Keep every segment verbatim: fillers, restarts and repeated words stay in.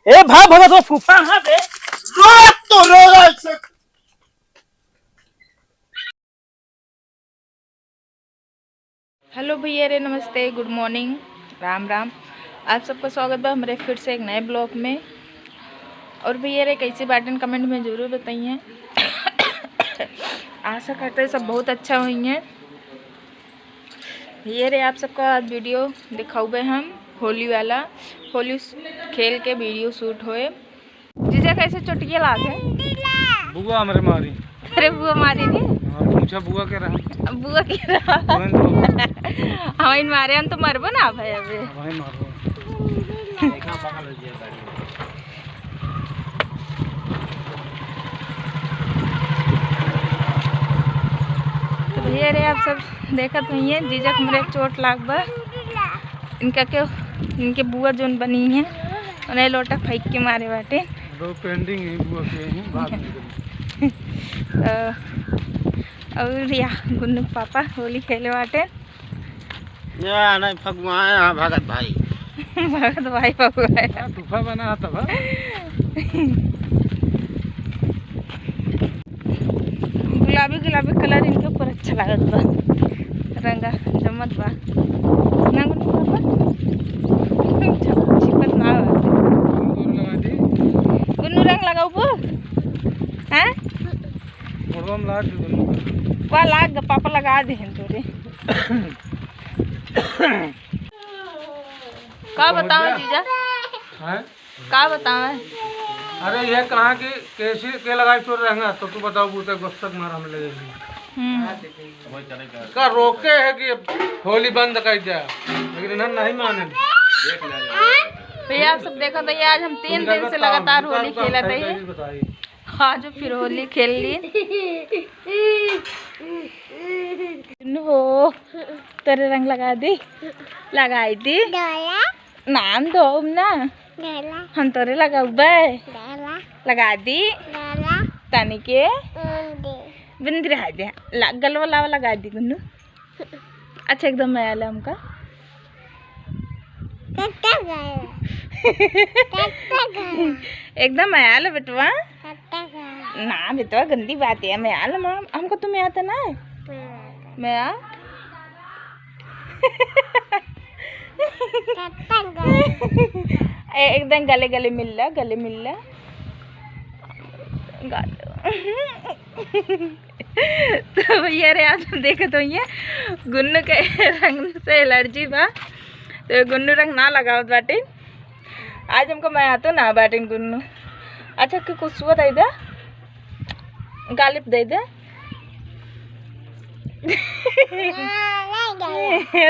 ए भाग भगत, वो फूफा, हाँ बे। रोक तो रे, ऐसे। हेलो भैया रे, नमस्ते, गुड मॉर्निंग, राम राम। आप सबका स्वागत बा हमरे फिर से एक नए ब्लॉग में। और भैया रे, कैसे बाटेन, कमेंट में जरूर बताइए। आशा करते हैं सब बहुत अच्छा होइहैं। ये रे, आप सबका आज वीडियो दिखाउबे हम होली वाला, होली खेल के वीडियो शूट होए। जीजा, कैसे चोटिया लागे? बुआ हमरे मारी। अरे, बुआ मारी रे। हाँ, पूछा बुआ के रहा। अब बुआ के रहा। बुआ ने तो हमारे मारे, हम तो मरबो ना भाई अबे। वही मारो। देखा, पागल हो गया गाड़ी। तो भैया रे, आप सब देखत होइहैं, जीजा के हमरे चोट लाग बा। इनका के, इनके बुआ जोन बनी है, उन्हें लोटा फेंक के मारे बाटे। दो पेंडिंग है बुआ के, यहीं बात नहीं करी। अ, और या गुन्नू के पापा होली खेले बाटे। या नहीं फगुआ है, हाँ, भगत भाई। भगत भाई फगुआ है। हाँ, तूफा बना था बा। गुलाबी गुलाबी कलर इनके ऊपर अच्छा लागत बा, रंगा जमत बा ना गुन्नू पापा? छिपत ना बा। गुन्नू रंग लगाउबो? हैं? गोड़वा में लाग गए गुन्नू। का लाग गए, पापा लगा दे हैं तोरे। का बताओ जीजा? हैं? का बतावे? अरे, ये कहाँ की कैसी के लगाई चोर रहना, तो तू बताओ, बूते गुस्सा मारा हमें लगेगी। हम्म। का रोके है कि होली बंद कर दिया, लेकिन इन्हें नहीं माने। भैया, आप सब देखो तो, ये आज हम तीन दिन से लगातार होली खेलत है। आज फिर होली खेल ली। हो, तोरे रंग लगा दी, लगाई दी। नाम दो ना। हम तोरे लगाउबे। लगा दी। तनिके। बिंद रहा दे। ला-, गलवा लावा लगा दी गुन्नू। अच्छा, एकदम मया ले हमका। एकदम मया ले बेटवा। ना बेटवा, गंदी बात है। मया ले, हमको तुम्हें आता ना। मया। ए, एकदम गले गले मिल ला, गले मिल ला। गाल। तो भैया रे, आज हम देखत होइहैं गुन्नू के रंग से एलर्जी बा, तो गुन्नू रंग ना लगावत बाटे। आज हमको मया तो ना बाटे गुन्नू। अच्छा, के कुछ हुआ दे दे। गालिब दे दे।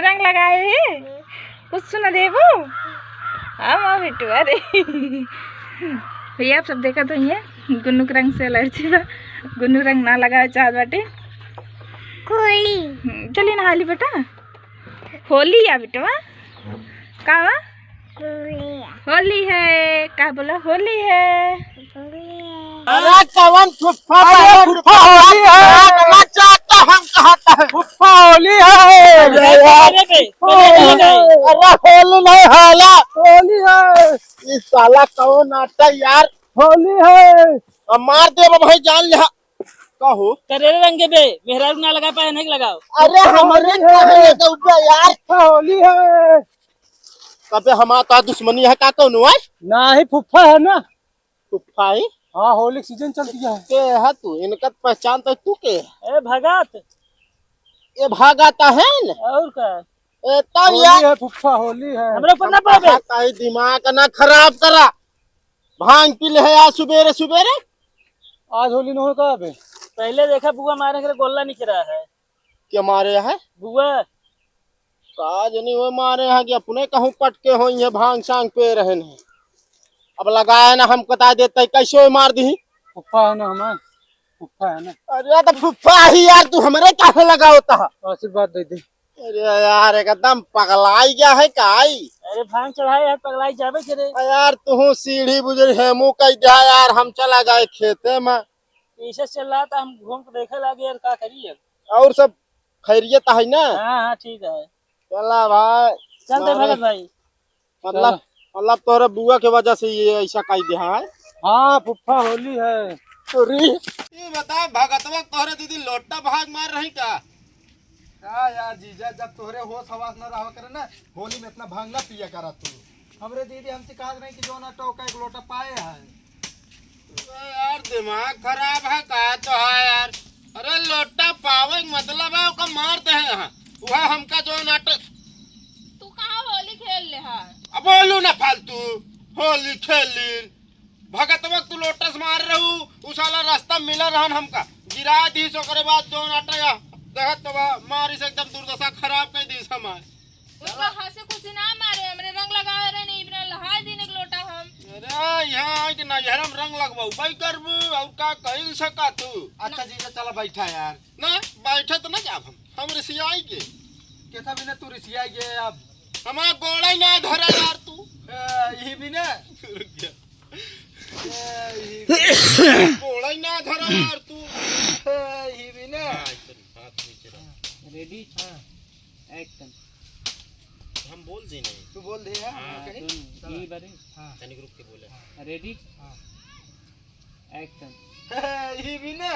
रंग लगाए है, कुछ सुना देबो। हाँ, माँ बिट्टू, अरे। भैया, आप सब देखत होइहैं, गुन्नू के रंग से एलर्जी बा, गुन्नू रंग ना लगावे चाहत बाटे। होली। हम्म, चली नहा ली बेटा। होली या बेटवा? का बा? होली है। होली है, का बोला? होली है। होली है। अरे कवन फुफ्फा, अरे फुफ्फा, होली है। मचाता हम कहता है। फुफ्फा होली है। अरे, अरे, अरे, अरे, अरे, अरे, होली नहीं, हाला। होली है। ई साला कौन आता यार? होली है। अब मार दे भाई, जान ले। का हो? तेरे रंग बे, मेहरारू ना लगा पाए, नहीं लगाओ। अरे हमरे होली है। काहे लगउबे यार? फुफ्फा होली है। अबे हमार का दुश्मनी है का कौनो है? नाही, फुफ्फा है ना। फुफ्फा है? हाँ, होली सीजन चल दिया है। के है तू? इनका पहचान तो तू के है? ए भगत। ये भागा ता है न? और का? ए तब होली यार। है फुफ्फा, होली है। हमरे ऊपर ना पड़बे। भागा ता है, दिमाग ना खराब करा। भांग पी ले है आज सुबेरे सुबेरे। आज होली न हो का बे? पहले देखा बुआ मारे के गोल्ला निकरा है। के मारे है? बुआ। का जनी वो मारे हैं कि अपने कहूँ पटके होइहैं, भांग सांग पे रहन हैं। अब लगाए ना हम कता देते, कैसे वो मार दी? फुफ्फा है ना हमार, फुफ्फा है ना। अरे तो फुफ्फा ही यार, तू हमरे काहे लगावता है? आशीर्वाद दे दे। अरे यार, एकदम पगलाई गया है काई? अरे भांग चढ़ाए यार, पगलाई जाबे करे। अरे यार, तू सीढ़ी बुजुर्ग हेमू कह दिया यार, हम चला गए खेते में। ऐसे चल रहा था, हम घूम के देखे लागे यार, का करी अब? और सब खैरियत है ना? हाँ, हाँ, ठीक है। चला भाई, चल दे मारे। भगत भाई। मतलब, चला। मतलब तोहरे बुआ के वजह से ये ऐसा कह दे है। हाँ फुफ्फा, होली है। अरे, ये बता, भगतवा तोहरे दीदी लोटा भाग मार रही का? का यार जीजा, जब तोहरे होश हवास न रहा करे ना, होली में इतना भांग ना पिया करा तू। हमरे दीदी हमसे कहा नहीं कि जौन आटा ओका एक लोटा पाए है। अरे यार, दिमाग खराब है का तो है यार। अरे लोटा पावे के मतलब है ओका मार दे है। वह हमका जौन आटा। तू कहाँ होली खेल ले है? अब बोलू ना फालतू, होली खेल ली। भगत वक्त तू लोटस मार रहू, उ साला रास्ता मिला रहन हमका, गिरा दीस, ओकरे बाद जौन आटा या देखत तो बा, मारिस एकदम दुर्दशा खराब कर दीस हमार। उनका हंसे खुशी ना मारे, हमरे रंग लगावे रहे नहीं, बिना लहाए दिन एक लोटा हम। अरे यहाँ आए के नैहर में रंग लगवाऊ, भाई करबू, और का कहिल सका तू? अच्छा जीजा, चला बैठा यार। ना, बैठे तो ना जाब हम, हम रिसियाई के। कैसा बिना तू रिसियाई के अब? हमार गोड़ा ही ना धरा यार तू। ए, यही बिना। रुक जा। ए, यही गोड़ा ही ना धरा यार तू। ए, यही बिना। हाँ, एक बार हाथ नीचे रख। रेडी? हाँ। एक्शन। हम बोल दे नहीं। तू बोल दे यार, हाँ। कहीं? सुन, चला। ई बारे। हाँ। तनिक रुक के बोले। हाँ। रेडी? हाँ। एक्शन। ई भी ना,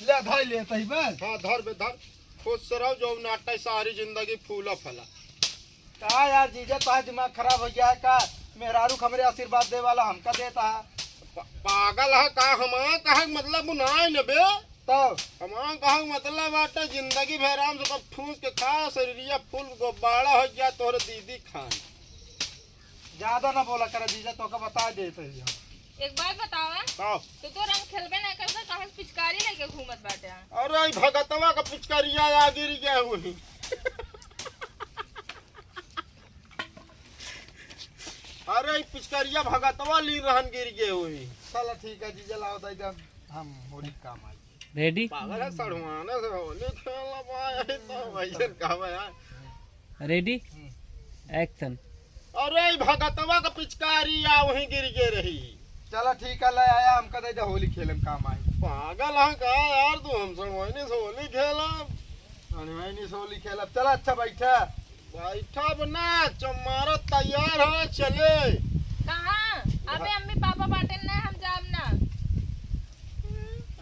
ले धर ले तही बस। हाँ, धर बे, धर। खुश से रहो, जो नाटक सारी जिंदगी फूला फला। का यार जीजा, तोहार दिमाग खराब हो गया है का? मेहरारू के हमरे आशीर्वाद दे वाला हमका देता है। पा-, पागल है का? हमार कहे के मतलब उ ना है न बे। तब? हमार कहे के मतलब बाटे जिंदगी भर आराम से कब ठूस के खा, शरीरिया फूल गुब्बारा हो गया तोहरे दीदी खान। ज्यादा ना बोला करा जीजा, तोका बता देत ही हम। एक बात बतावा, का? तू तो रंग खेलबे ना करता, काहे से पिचकारी लेके घूमत बाटे? अरे, ई भगतवा का पिचकारिया आ गिर गया वही। अरे, ई पिचकारिया भगतवा ली रहन गिर गए वही। चला ठीक है जीजा, लाओ दे दे, हम होली काम आई। रेडी? पागल है, सड़ुआने से होली खेलब आए तो वैसे कहबे यार। रेडी? हम्म। एक्शन। अरे, ई भगतवा का पिचकारी आ वहीं गिर गए रही। चला ठीक है, ले आया, हमका दे दे, होली खेले में काम आई। पागल है का यार तू? हम सड़ुआने से होली खेलब। सड़ुआने से होली खेलब। चला अच्छा बैठा। बैठब ना, चमारा तैयार है, चले। कहाँ? अबे अम्मी पापा बाटे ना, हम जाब ना।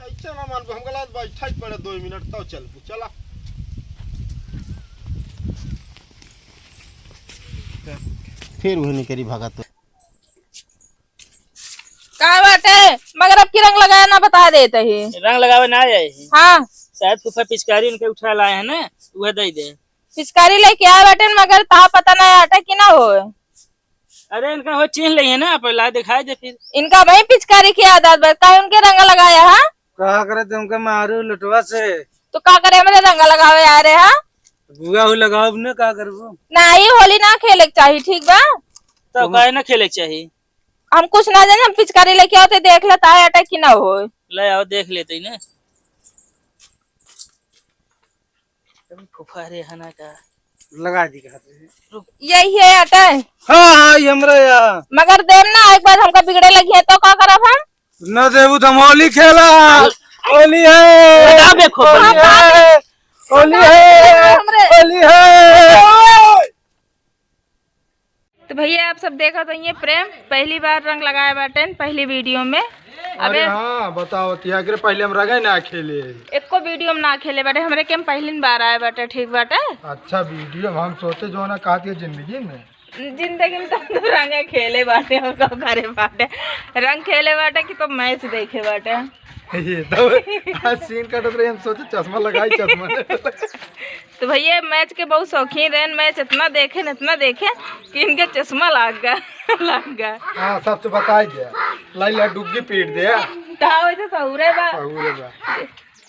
ऐसे ना मानबो, हमका लाग बैठा ही पड़े दो मिनट, तब चलबू, चला। फिर वही निकरी भागा तो। का बाटे? मगर अब की रंग लगाया ना बता देत ही। रंग लगावे ना आए ही। हाँ। शायद फूफा पिचकारी उनके उठा लाए हैं ना, वह दे दे। पिचकारी लेके आए बाटे, मगर ता पता ना आटे कि ना होए। अरे, इनका हो चीन्ह लेइहे ना, पहला दिखाई दे फिर। इनका भाई पिचकारी की आदत बा, काहे उनके रंग लगाया है? का करे तुमके मारू लुटवा से? तो का करे हमरे रंग लगावे आ रहे हैं? बुआ हो लगाओ ने, का करबो? ना, ये होली ना खेले के चाही, ठीक बा? तो तुम काहे ना खेले के चाही? हम कुछ ना जाने, हम पिचकारी लेके आओ तो देख लेता है अटैक की ना हो। ले आओ, देख लेते ही ना। अरे फुफा रे, है ना का? लगा दी का हाथ में। रुक। यही है आटा है। हाँ, हाँ, ये हमरा या। मगर देम ना, एक बार हमका बिगड़े लगी है तो का करब हम? न देबू तो हम होली खेला। होली है। लगा बे खूब होली बढ़िया। है। होली है। हमरे। होली है। तो भैया आप सब देखत हइये प्रेम पहली बार रंग लगाए बाटेन पहली वीडियो में। अबे अरे हाँ, बताओ तिया, एकरे पहले हम रंगे ना खेले। एको वीडियो में ना खेले बाटे, हमरे के में पहली बार आए बाटे, ठीक बाटे। अच्छा वीडियो में हम सोचे जो ना कहत है जिंदगी में। जिंदगी में तो हम तो रंगे खेले बाटे, हम का करे बाटे, रंग खेले बाटे कि तो मैच देखे बाटे। ये तो आज सीन काटत रहे, हम सोचे चश्मा लगाई, चश्मा नहीं। तो भैया मैच के बहुत शौकीन रहन, मैच इतना देखे न, इतना देखे कि इनके चश्मा लाग गया, लाग गया। हाँ, सबसे बताई दे, लाई ला डुग्गी पीट दे। तो हाँ, वैसे सहूरे बा। सहूरे बा।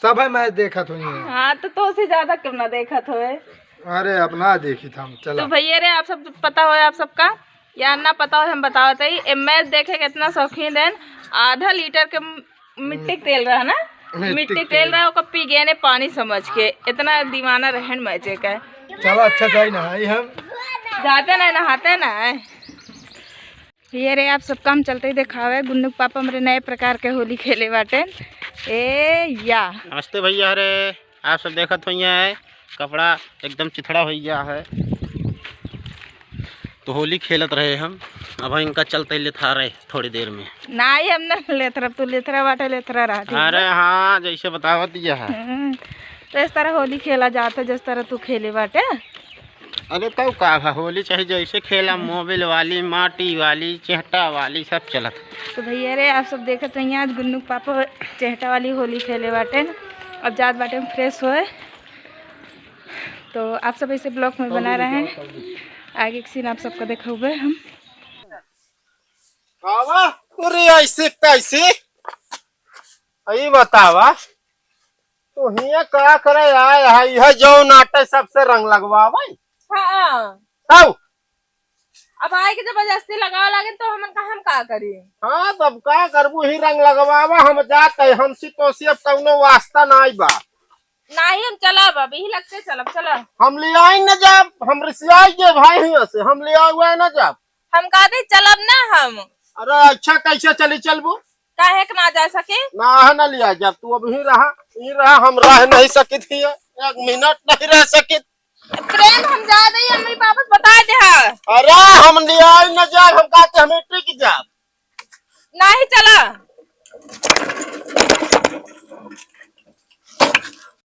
सब है मैच देखत हुई है। हाँ, तो, तो से ज्यादा क्यों ना देखत होए? अरे, अपना देखी था हम, चला। तो भैया रे, आप सब पता होए, आप सबका या ना पता होए, हम बतावत हई, ए मैच देखे के इतना शौकीन रहन, आधा लीटर के मिट्टी के तेल रहा ना, मिट्टी मिट्टी के तेल तेल। रहा, ओकर पी गए ने पानी समझ के, इतना दीवाना रहन मैचे का। चलो अच्छा जाई नहाई हम। जाते ना नहाते ना। ये रे आप सबका हम चलते ही देखावे, गुन्नू के पापा हमरे नए प्रकार के होली खेले बाटे। ए या। नमस्ते भैया रे, आप सब देखत होइए है, कपड़ा एकदम चिथड़ा हो गया है, तो होली खेलत रहे हम। अब इनका चलते लेथारे थोड़ी देर में। नाहीं, हम ना लेथरब, तू लेथरा बाटे, लेथरा रहा, ठीक अरे बा? हाँ, जैसे बतावत यह है। हम्म, तो इस तरह होली खेला जाता है, जिस तरह तू खेले बाटे। अरे तब का भा, होली चाहे जैसे खेला, मोबिल वाली, माटी वाली, चेहटा वाली, सब चलत। तो भैया रे, आप सब देखत रहिए, आज गुन्नू के पापा चेहटा वाली होली खेले बाटे। अब जात बाटे हम फ्रेश होए, तो आप सब ऐसे ब्लॉग में बना रहे हैं, आगे के सीन आप सबको दिखाऊबे हम। आवा, अरे ऐसे कैसे? आई बतावा, तू हियां का करे आए है? यह जो नाटे सबसे रंग लगवावे। हाँ। आओ। अब आए के जबरदस्ती लगावे लागे तो हमन का, हम का करी? हाँ, तब का करबू, ही रंग लगवावा, हम जात है, हमसे तोसी अब कौनो वास्ता नाई बा। नाहीं, हम चलब, अब यही लगते चलब, चला। हम ले आई न जाब, हम रिसियाई के भाई हियां से, हम ले आवे न जाब। हम कहते चलब ना हम। अरे अच्छा, कैसे चली चलबू? काहे के ना जा सके? ना है ना लिया जा, तू अब ही रहा, ही रहा, हम रह नहीं सकित ही, एक मिनट नहीं रह सकित। प्रेम हम जा दे, अम्मी पापा से बता दे हा। अरे हम लिया न जा, हम कहते हमें टिक जा। नहीं चला।